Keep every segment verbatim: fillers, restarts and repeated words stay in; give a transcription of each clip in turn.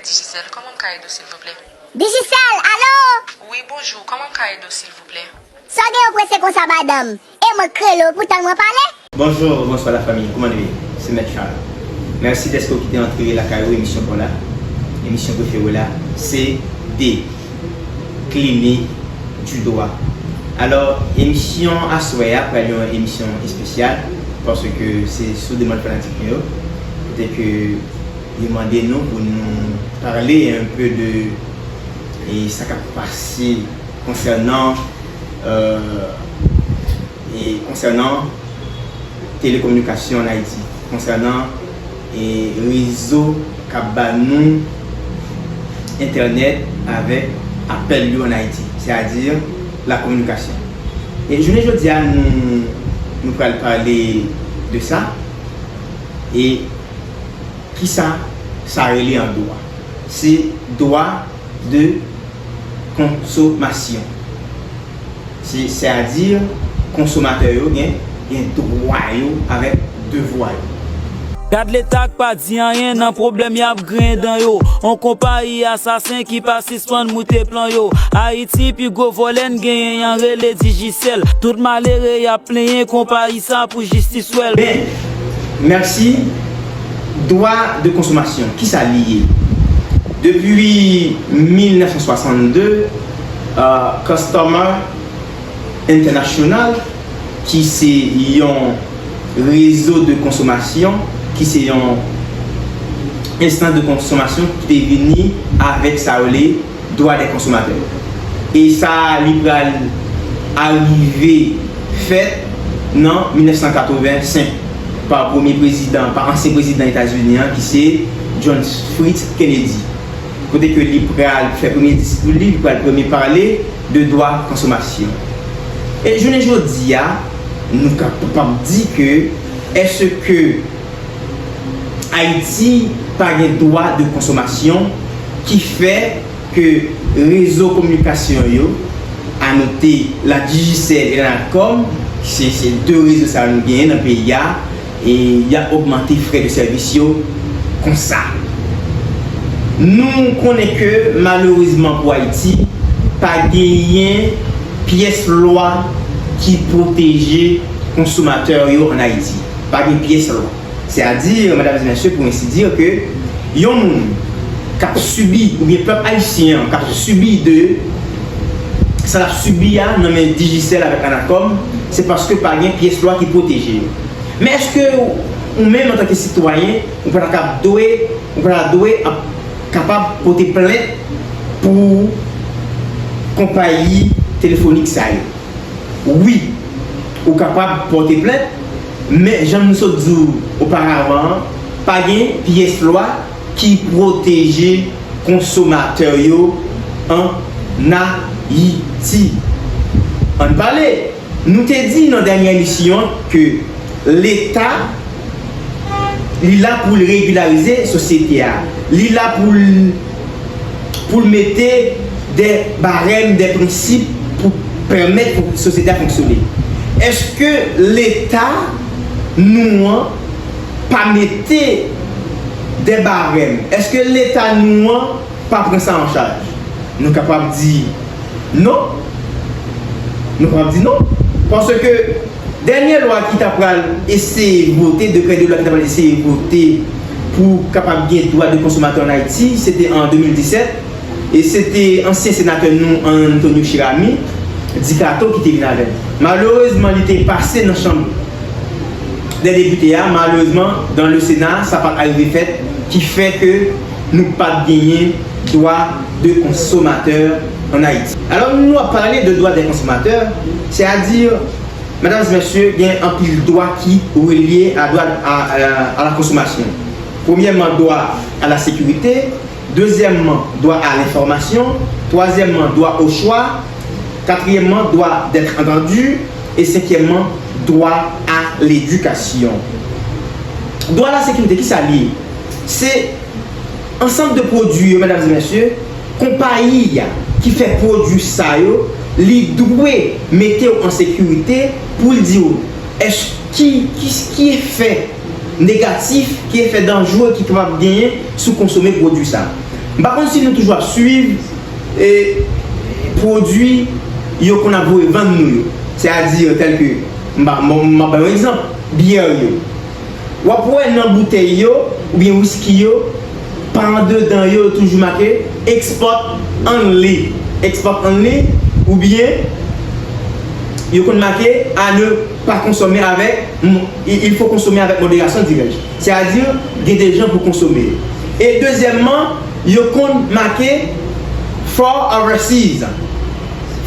Digicel, kòman m ka ede w, silvouplè? Digicel, alo? Wi, bonjou, kòman m ka ede w, silvouplè? Sa w gen yo prese konsa, madanm? E mwen k rele w pou tann mwen pale? Bonjour, bonsoir la famille, kòman nou ye? Se Mèt Charles. Mèsi dèske w kite antre lakay ou, emisyon pa w la, emisyon prefere w la, se de Clinique du Droit. Alò, emisyon aswè a pral yon emisyon espesyal, paske se sou demann fanatik nou yo, kote ke yo mande nou pou nou pale un peu de e sa k ap pase konsènan e konsènan telekominikasyon an Ayiti, konsènan e rezo k ap ba nou entènèt avèk apèl yo an Ayiti, sètadi la kominikasyon. E jounen jodi a, nou, nou pral pale de sa. E kisa sa rele an dwa? Se dwa de konsomasyon. Se, sètadi, konsomatè yo gen, gen dwa yo avèk devwa yo. Gad leta k pa di anyen nan pwoblèm y ap griyen dan yo. On konpayi asasen ki pa sispann moute plan yo. Ayiti pi gwo vòlè n genyen an rele Digicel. Tout malere y ap plenyen konpayi sa pou jistis wè l. Ben, mèsi. Dwa de konsomasyon, kisa li ye? Depi mil nèf san swasann de, uh, Customer International, ki se yon rezo de konsomasyon, ki se yon enstans de konsomasyon ki te vini avèk sa yo rele dwa dè konsomatè. E sa, li pral arive fèt nan mil nèf san katrevensenk pa premye prezidan, pa ansyen prezidan Etazini an, ki se John Fritz Kennedy. Kote ke li pral fè premye diskou li, li pral premye pale de dwa konsomasyon. E jounen jodi a, nou kapab di ke èske Ayiti pa gen dwa de konsomasyon ki fè ke rezo kominikasyon yo, a note la Digicel e la Natcom, se, se de rezo sa yo nou genyen nan peyi a, e y ap ogmante frè de sèvis yo konsa. Nou konnen ke malerezman pou Ayiti, pa genyen pyès lwa ki pwoteje konsomatè yo an Ayiti. Pa gen pyès lwa. Sètadi, medam e mesye, pou ensi di, ke yon moun k ap sibi, oubyen pèp ayisyen an k ap sibi de sa l ap sibi a nan men Digicel avèk Anacom, se paske pa gen pyès lwa ki pwoteje yo. Men èske ou menm antanke sitwayen, ou pa ta kab dwe, ou pa ta dwe ap kapab pote plent pou konpayi telefonik sa yo? Wi, ou kapab pote plent, men jan m sot di w oparavan an, pa gen pyès lwa ki pwoteje konsomatè yo an Ayiti. Ann pale, nou te di nan dènye emisyon an ke Leta, li la pou l regilarize sosyete a. Li la pou l, pou l mete de barèm, de prensip pou pèmèt pou sosyete a fonksyone. Èske Leta nou an pa mete de barèm? Èske Leta nou an pa pran sa an chaj? Nou kapab di non. Nou kapab di non. Paske dènye lwa ki ta pral eseye vote, dekrè de lwa ki ta pral eseye vote pou kapab gen dwa de konsomatè an Ayiti, se te an de mil disèt, e se te ansyen senatè nou, Antonio Chiramy, Di Kato, ki te vin avè l. Malerezman, li te pase nan chanm dè depite a, malerezman, dans le Sénat, sa pa t arive fèt, ki fè ke nou pa t genyen dwa de konsomatè an Ayiti. Alò, nou ap pale de dwa de konsomatè, sètadi, medam e mesye, gen anpil dwa ki relye a dwa a, a, a la konsomasyon. Premyèman, dwa a la sekirite, dezyèmman, dwa a lenfòmasyon, twazyèmman, dwa o chwa, katriyèmman, dwa d'être entendu, e senkyèmman, dwa a ledikasyon. Dwa a la sekirite, kisa l ye? Se ansanm de pwodui yo, medam e mesye, konpayi a ki fè pwodui sa yo, li dwe mete w an sekirite pou l di w èske ki, ki, ki efè negatif, ki efè danjre ki kapab genyen si w konsome pwodui sa. M pa konn si nou toujou ap swiv e pwodui yo konn ap voye vann nou yo. Sètadi, tèlke, m pa, m, m ap bay yon egzanp, byè yo. W ap wè nan boutèy yo, oubyen wiski yo, pa andedan yo, yo toujou make export only. Export only, oubyen yo konn make à ne pas consommer avec, il faut consommer avec modération, dirais-je. Sètadi, gen de jan pou konsome. E dezyèmman, yo konn make for overseas.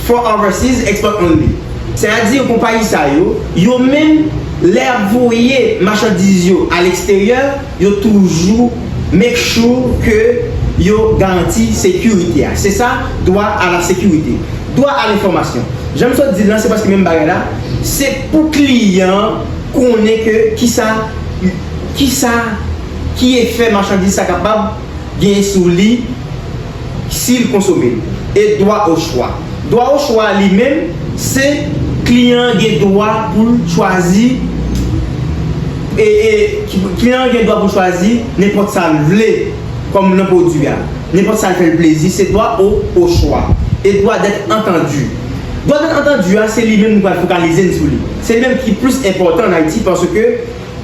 For overseas export only. Sètadi, konpayi sa yo, yo menm, lè y ap voye machandiz yo a leksteryè, yo toujou make sure ke yo garanti sekirite a. Se sa, dwa a la sekirite. Dwa a lenfòmasyon. Jan m sot di l lan, se paske menm bagay la, se pou kliyan an konnen ke kisa, kisa, ki efè machandiz sa kapab gen sou li si l konsome l. E dwa o chwa. Dwa o chwa li menm, se kliyan an gen dwa pou l chwazi, e, e, ki- kliyan an gen dwa pou l chwazi nenpòt sa l vle kòm nan pwodui a. Nenpòt sa l fè l plezi, se dwa o, o chwa. E dwa d'être entendu. Dwa d'être entendu a, se li menm nou pral fokalize n sou li. Se li menm ki plis enpòtan an Ayiti, paske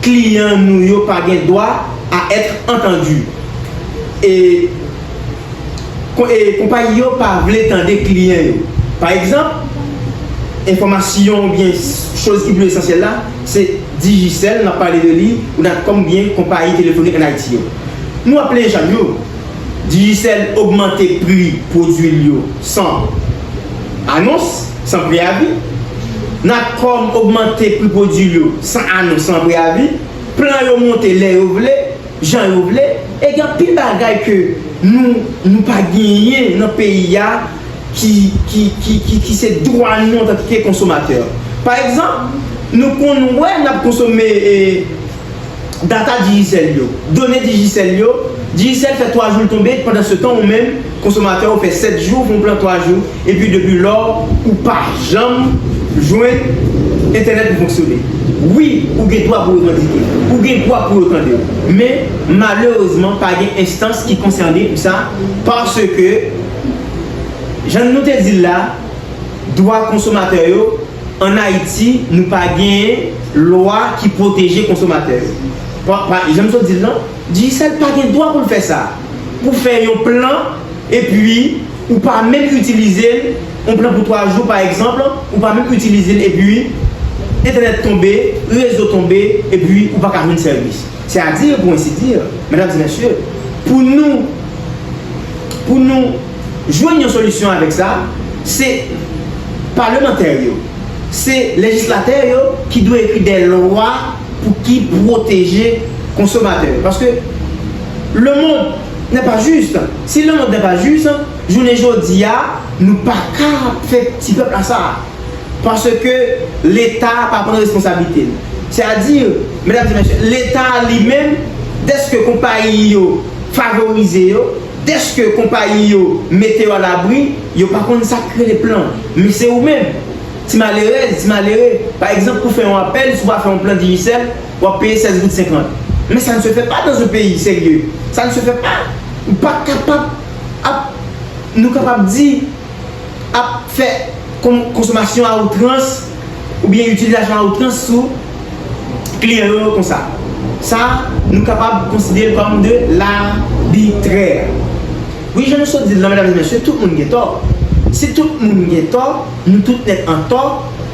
kliyan nou yo pa gen dwa à être entendu. E, kon- e konpayi yo pa vle tande kliyan yo. Pa egzanp, enfòmasyon oubyen choz ki pli esansyèl la, se Digicel, n ap pale de li, ou Natcom, oubyen konpayi telefonik an Ayiti yo. Nou ap plenyen chak jou. Digicel ogmante pri pwodui l yo san anons, san preyavi. Natcom ogmante pri pwodui l yo san anons, san preyavi. Plan yo monte lè yo vle, jan yo vle. E gen anpil bagay ke nou, nou pa genyen nan peyi a ki, ki, ki, ki, ki se dwa nou antanke konsomatè. Pa egzanp, nou konn wè n ap konsome, e, data Digicel yo, done Digicel yo. Digicel fè twa jou l tonbe, pandan se tan ou menm, konsomatè, ou fè sèt jou, fè yon plan twa jou, epi depi lò, ou pa janm jwenn entènèt pou fonksyone. Wi, ou gen dwa pou revandike, ou gen dwa pou yo tande w. Men, malerezman, pa gen enstans ki konsène pou sa, paske, jan nou te di l la, dwa konsomatè yo, ann Ayiti, nou pa gen lwa ki pwoteje konsomatè yo. Pa, pa, jan m sot di l lan, Digicel pa gen dwa pou l fè sa. Pou fè yon plan, epi ou pa menm itilize l, yon plan pou twa jou, pa egzanp, ou pa menm itilize l, epi entènèt tonbe, rezo tonbe, epi ou pa ka jwenn sèvis. Sètadi, pou ensi di, medam e mesye, pou nou, pou nou jwenn yon solisyon avèk sa, se palmantè yo, se lejislatè yo ki dwe ekri de lwa pou ki pwoteje konsomatè yo. Paske le monde n'est pas juste. Si le monde n'est pas juste, jounen jodi a, nou pa ka fè ti pèp la sa. Paske Leta pa pran responsablite l. Sètadi, medam e mesye, Leta li menm, dèske konpayi yo favorize yo, dèske konpayi yo mete yo alabri, yo pa konn sa k rele plan. Men se ou menm, ti malerèz, ti malere. Pa egzanp, pou fè yon apèl, si w pa fè yon plan Digicel, w ap peye sèz goud senkant. Men sa ne se fait pas dans un pays sérieux. Sa ne se fait pas. Ou pa kapab ap, nou kapab di, ap fè kon- konsomasyon a outrans oubyen itilizasyon a outrans sou kliyan yo konsa. Sa, nou kapab konsidere l kòm de labitrè. Wi, jan nou sot di l lan, medam e mesye, tout moun gen tò. Si tout moun gen tò, nou tout nèt an tò,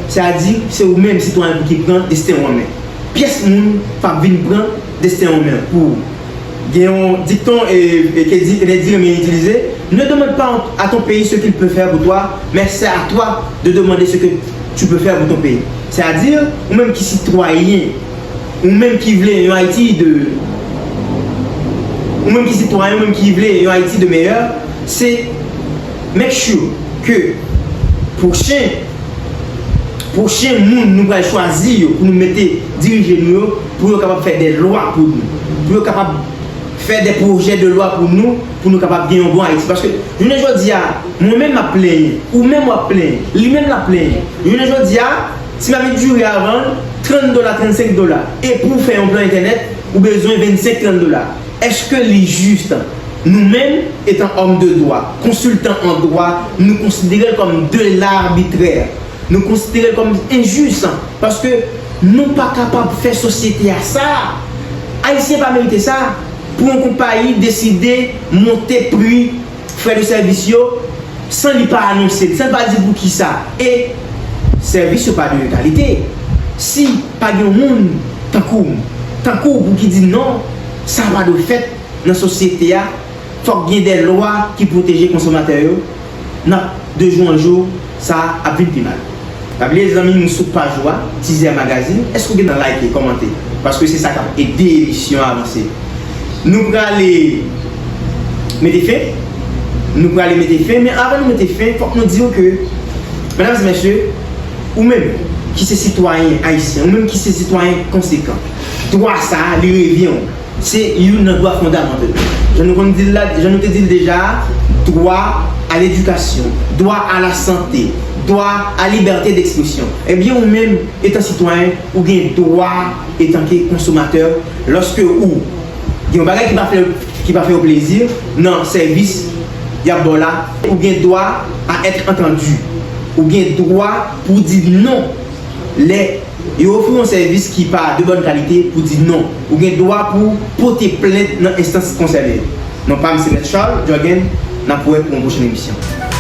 sètadi, se ou menm, sitwayen, pou ki pran desten w an men. Pyès moun p ap vin pran desten w an men pou ou. Gen yon dikton, e, e, ke di, Kennedy renmen itilize: Ne demande pas à ton pays ce qu'il peut faire pour toi, mais c'est à toi de demander ce que tu peux faire pour ton pays. Sètadi, ou menm ki sitwayen, ou menm ki vle yon Ayiti de, ou menm ki sitwayen, ou menm ki vle yon Ayiti de meyè, se make sure ke pwochen pwochen moun nou pral chwazi yo pou nou mete dirije nou yo, pou yo kapab fè de lwa pou nou, pou yo kapab fè de pwojè de lwa pou nou, pou nou kapab gen yon bon Ayiti. Paske jounen jodi a, mwen menm m ap plenyen, ou menm w ap plenyen, li menm l ap plenyen. Jounen jodi a, ti mamit diri a vann trant dola, trannsenk dola. E pou w fè yon plan entènèt, ou bezwen vennsenk, trant dola. Èske li jis? Nou menm, etan òm de dwa, konsiltan an dwa, nou konsidere l kòm de labitrè. Nou konsidere l kòm enjis, paske nou pa kapab fè sosyete a sa. Ayisyen pa merite sa. Pou yon konpayi deside monte pri frè de sèvis yo san li pa anonse l, san li pa di poukisa. E sèvis yo pa de kalite. Si pa gen yon moun tankou m, tankou w pou ki di non, sa pa dwe fèt nan sosyete a. Fòk gen de lwa ki pwoteje konsomatè yo. N ap, de jou an jou, sa ap vin pi mal. Pa bliye zanmi m, nou sou paj ou a, Tizè Magazine. Èske w gentan like, kòmante? Paske se sa k ap ede emisyon an avanse. Nou prale mete fen. Nou prale mete fen, men avan nou mete fen, fòk nou di w ke, medam e mesye, ou menm ki se sitwayen ayisyen, ou menm ki se sitwayen konsekan, dwa sa a, li revyen w. Se youn nan dwa fondamantal. Jan nou konn di l la, jan nou te di l deja, dwa a ledikasyon, dwa a la sante, dwa a libète dekspresyon. Ebyen, ou menm, etan sitwayen, ou gen dwa, etanke konsomatè, lòske ou gen yon bagay ki pa fè, ki pa fè w plezi nan sèvis y ap ba w la, ou gen dwa a être entendu. Ou gen dwa pou di non lè yo ofri yon sèvis ki pa de bòn kalite, pou di non. Ou gen dwa pou pote plent nan enstans konsène yo. Non pa m se Mèt Charles Jorgen, n ap wè pou yon pwochèn emisyon.